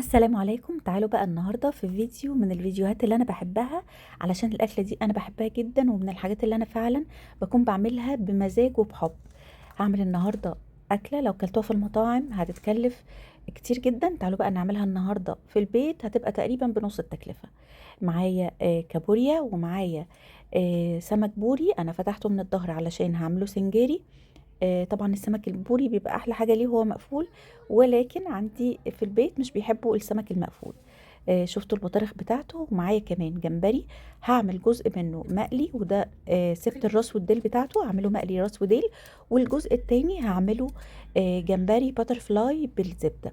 السلام عليكم. تعالوا بقى النهاردة في فيديو من الفيديوهات اللي أنا بحبها، علشان الأكلة دي أنا بحبها جدا ومن الحاجات اللي أنا فعلا بكون بعملها بمزاج وبحب. هعمل النهاردة أكلة لو كلتوها في المطاعم هتتكلف كتير جدا، تعالوا بقى نعملها النهاردة في البيت هتبقى تقريبا بنص التكلفة. معايا كابوريا ومعايا سمك بوري أنا فتحته من الظهر علشان هعمله سنجاري. طبعا السمك البوري بيبقى احلى حاجة ليه هو مقفول، ولكن عندي في البيت مش بيحبوا السمك المقفول. شفتوا البطارخ بتاعته. ومعايا كمان جمبري هعمل جزء منه مقلي، وده سبت الراس والديل بتاعته هعمله مقلي راس وديل، والجزء التاني هعمله جمبري butterfly بالزبده.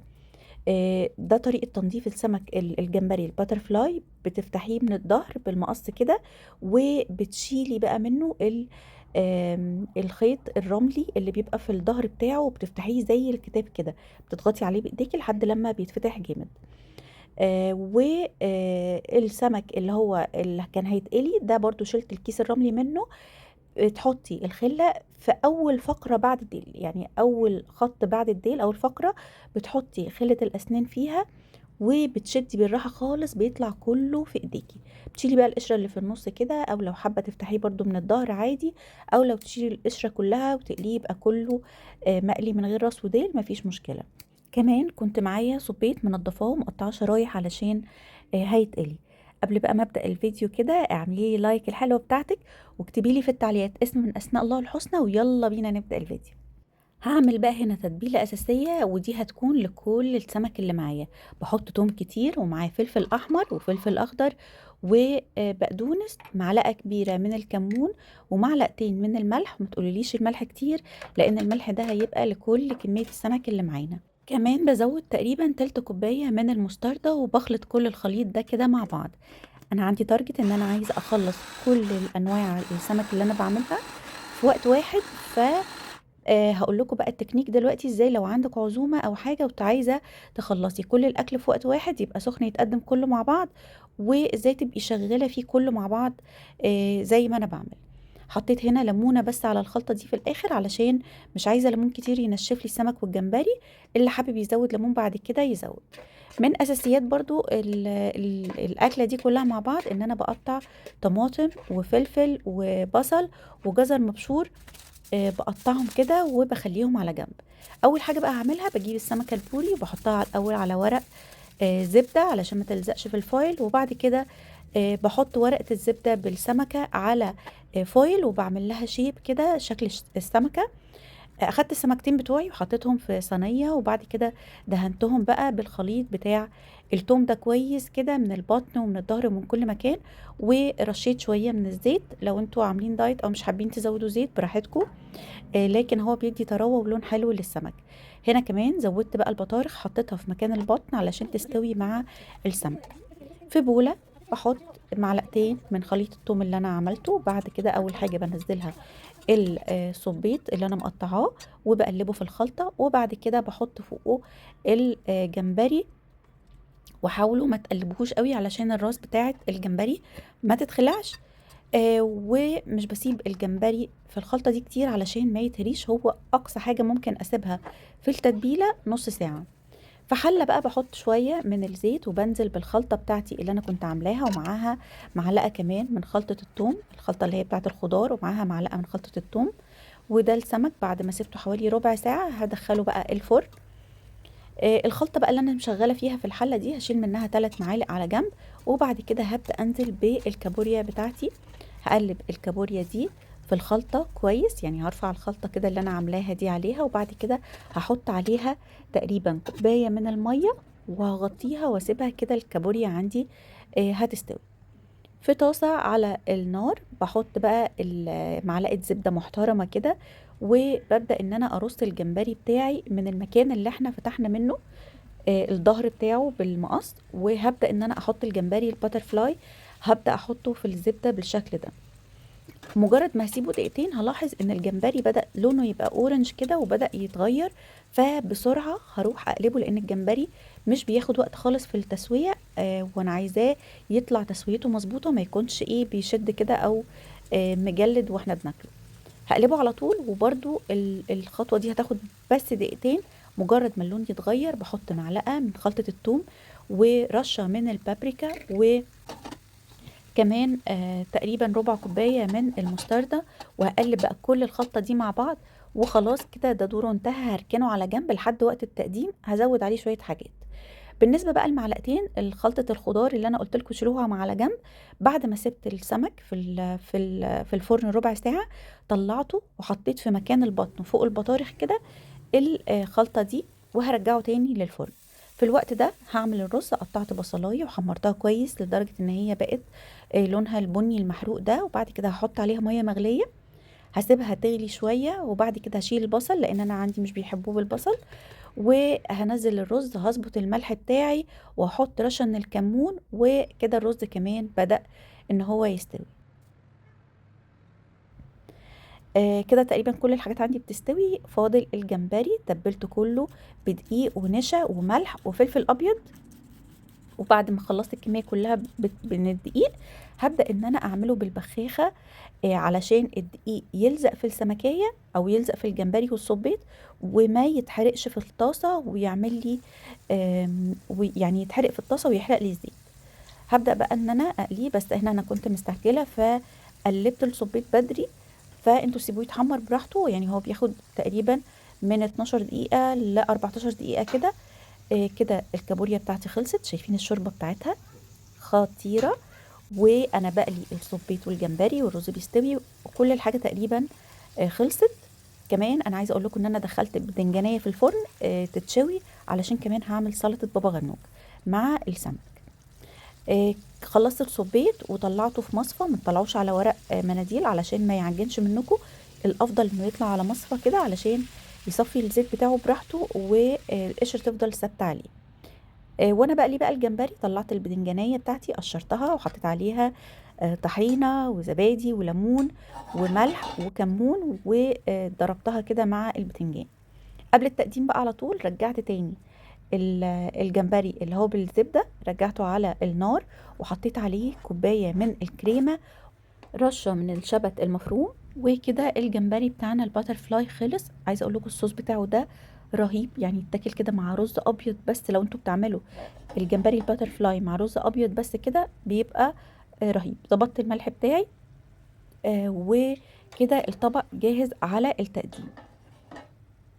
ده طريقة تنظيف السمك الجمبري ال butterfly. بتفتحيه من الظهر بالمقص كده، وبتشيلي بقى منه الخيط الرملي اللي بيبقى في الظهر بتاعه، وبتفتحيه زي الكتاب كده، بتضغطي عليه بايديكي لحد لما بيتفتح جامد. والسمك اللي هو اللي كان هيتقلي ده برضو شلت الكيس الرملي منه. تحطي الخلة في أول فقرة بعد الديل، يعني أول خط بعد الديل أول فقرة بتحطي خلة الأسنان فيها، وبتشدي بالراحة خالص، بيطلع كله في ايديكي. بتشيلي بقى القشرة اللي في النص كده، أو لو حابة تفتحيه برضو من الظهر عادي، أو لو تشيلي القشرة كلها وتقليه يبقى كله مقلي من غير راس وديل، مفيش مشكلة. كمان كنت معايا صبيط منضفاه ومقطعاه شرايح علشان هيتقلي. قبل بقى ما ابدا الفيديو كده اعملي لي like الحلوة بتاعتك، واكتبي لي في التعليقات اسم من اسماء الله الحسنى، ويلا بينا نبدا الفيديو. هعمل بقى هنا تتبيله اساسية، ودي هتكون لكل السمك اللي معايا. بحط توم كتير، ومعاه فلفل احمر وفلفل اخضر وبقدونس، معلقه كبيرة من الكمون ومعلقتين من الملح. وما تقوليليش الملح كتير لان الملح ده هيبقى لكل كمية السمك اللي معانا. كمان بزود تقريبا تلت كوباية من المستردة، وبخلط كل الخليط ده كده مع بعض. انا عندي target ان انا عايزه اخلص كل الانواع السمك اللي انا بعملها في وقت واحد، ف هقول لكم بقى التكنيك دلوقتي ازاي لو عندك عزومة او حاجة وعايزه تخلصي كل الاكل في وقت واحد يبقى سخن يتقدم كله مع بعض، وازاي تبقي شغالة فيه كله مع بعض زي ما انا بعمل. حطيت هنا ليمونه بس على الخلطة دي في الاخر علشان مش عايزه ليمون كتير ينشف لي السمك والجمبري، اللي حابب يزود ليمون بعد كده يزود. من اساسيات برضو الاكلة دي كلها مع بعض ان انا بقطع طماطم وفلفل وبصل وجزر مبشور، بقطعهم كده وبخليهم على جنب. اول حاجة بقى هعملها بجيب السمكة البوري وبحطها الاول على ورق زبدة علشان ما تلزقش في ال foil، وبعد كده بحط ورقة الزبدة بالسمكه على foil وبعمل لها shape كده شكل السمكة. اخدت السمكتين بتوعي وحطيتهم في صينية، وبعد كده دهنتهم بقى بالخليط بتاع التوم ده كويس كده من البطن ومن الظهر ومن كل مكان، ورشيت شوية من الزيت. لو انتوا عاملين دايت او مش حابين تزودوا زيت براحتكم، لكن هو بيدي طراوه ولون حلو للسمك. هنا كمان زودت بقى البطارخ، حطيتها في مكان البطن علشان تستوي مع السمك. في بوله بحط معلقتين من خليط التوم اللي انا عملته. بعد كده اول حاجة بنزلها الصبيط اللي انا مقطعاه وبقلبه في الخلطة، وبعد كده بحط فوقه الجمبري، وحاولوا ما تقلبوهوش قوي علشان الراس بتاعه الجمبري ما تتخلعش. ومش بسيب الجمبري في الخلطة دي كتير علشان ما يتهريش، هو اقصى حاجة ممكن اسيبها في التتبيله نص ساعة. في حله بقى بحط شوية من الزيت وبنزل بالخلطه بتاعتي اللي انا كنت عاملاها، ومعاها معلقه كمان من خلطه الثوم، الخلطة اللي هي بتاعه الخضار، ومعاها معلقه من خلطه الثوم. وده السمك بعد ما سبته حوالي ربع ساعة هدخله بقى الفرن. الخلطة بقى اللي انا مشغله فيها في الحلة دي هشيل منها 3 معالق على جنب، وبعد كده هبدا انزل بالكابوريا بتاعتي. هقلب الكابوريا دي في الخلطة كويس، يعني هرفع الخلطة كده اللي أنا عاملاها دي عليها، وبعد كده هحط عليها تقريبا كوباية من المية وهغطيها واسيبها كده الكابوريا عندي هتستوي. في طاسة على النار بحط بقى معلقة زبدة محترمة كده، وببدأ إن أنا أرص الجمبري بتاعي من المكان اللي احنا فتحنا منه الظهر بتاعه بالمقص، وهبدأ إن أنا أحط الجمبري ال butterfly، هبدأ أحطه في الزبدة بالشكل ده. مجرد ما هسيبه دقيقتين هلاحظ ان الجمبري بدأ لونه يبقى orange كده وبدأ يتغير، فبسرعة هروح اقلبه لان الجمبري مش بياخد وقت خالص في التسوية، وانا عايزاه يطلع تسويته مظبوطة، ما يكونش بيشد كده او مجلد واحنا بناكله. هقلبه على طول، وبرده الخطوة دي هتاخد بس دقيقتين. مجرد ما اللون يتغير بحط معلقة من خلطة الثوم ورشة من البابريكا، وكمان تقريبا ربع كوباية من المستردة. وهقلب بقى كل الخلطة دي مع بعض، وخلاص كده ده دوره انتهى. هركنه على جنب لحد وقت التقديم، هزود عليه شوية حاجات. بالنسبة بقى المعلقتين الخلطة الخضار اللي انا قلت لكم شيلوها مع على جنب، بعد ما سبت السمك في الفرن ربع ساعة، طلعته وحطيت في مكان البطن فوق البطارخ كده الخلطة دي، وهرجعه تاني للفرن. في الوقت ده هعمل الرز. قطعت بصلايه وحمرتها كويس لدرجة ان هي بقت لونها البني المحروق ده، وبعد كده هحط عليها مية مغليه، هسيبها تغلي شوية، وبعد كده هشيل البصل لان انا عندي مش بيحبوه بالبصل، وهنزل الرز. هظبط الملح بتاعي وهحط رشه من الكمون، وكده الرز كمان بدأ ان هو يستوي. كده تقريبا كل الحاجات عندي بتستوي. فاضل الجمبري، تبلته كله بدقيق ونشا وملح وفلفل ابيض، وبعد ما خلصت الكمية كلها من الدقيق هبدا ان انا اعمله بالبخاخه، علشان الدقيق يلزق في السمكيه او يلزق في الجمبري والصبيط، وما يتحرقش في الطاسه ويعمل لي، يعني يتحرق في الطاسه ويحرق لي الزيت. هبدا بقى ان انا اقلية، بس هنا انا كنت مستعجلة فقلبت الصبيط بدري، فانتوا سيبوه يتحمر براحته. يعني هو بياخد تقريبا من 12 دقيقة ل 14 دقيقة كده. كده الكابوريا بتاعتي خلصت، شايفين الشوربة بتاعتها خطيرة، وانا بقلي الصبيط والجمبري والرز بيستوي وكل الحاجة تقريبا خلصت. كمان انا عايزه اقول لكم ان انا دخلت بدنجانيه في الفرن تتشوي، علشان كمان هعمل سلطة بابا غنوج مع السمك. خلصت الصبيط وطلعته في مصفى، ما تطلعوش على ورق مناديل علشان ما يعجنش منكم، الافضل انه يطلع على مصفى كده علشان يصفي الزيت بتاعه براحته والقشر تفضل ثابتة عليه. وانا بقلي بقى الجمبري طلعت البدنجانيه بتاعتي، قشرتها وحطيت عليها طحينه وزبادي وليمون وملح وكمون، وضربتها كده مع البتنجان. قبل التقديم بقى على طول رجعت تاني الجمبري اللي هو بالزبده، رجعته على النار وحطيت عليه كوباية من الكريمة، رشه من الشبت المفروم، وكده الجمبري بتاعنا ال butterfly خلص. عايزه اقول لكم الصوص بتاعه ده رهيب، يعني يتاكل كده مع رز ابيض بس. لو انتوا بتعملوا الجمبري ال butterfly مع رز ابيض بس كده بيبقى رهيب. ظبطت الملح بتاعي، وكده الطبق جاهز على التقديم.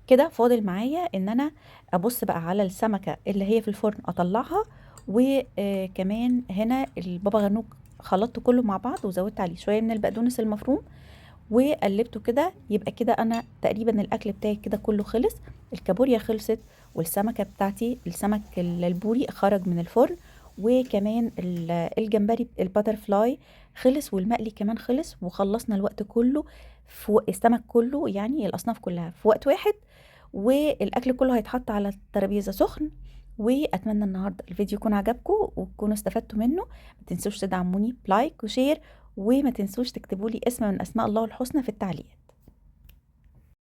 كده فاضل معايا ان انا ابص بقى على السمكة اللي هي في الفرن اطلعها، وكمان هنا البابا غنوج خلطته كله مع بعض وزودت عليه شوية من البقدونس المفروم وقلبته كده. يبقى كده انا تقريبا الاكل بتاعي كده كله خلص، الكابوريا خلصت، والسمكه بتاعتي السمك البوري خرج من الفرن، وكمان الجمبري ال butterfly خلص، والمقلي كمان خلص، وخلصنا الوقت كله في السمك كله، يعني الاصناف كلها في وقت واحد، والاكل كله هيتحط على الترابيزة سخن. واتمنى النهارده الفيديو يكون عجبكم وتكونوا استفدتوا منه. ما تنسوش تدعموني ب like و share، وما تنسوش تكتبوا لي اسم من اسماء الله الحسنى في التعليقات.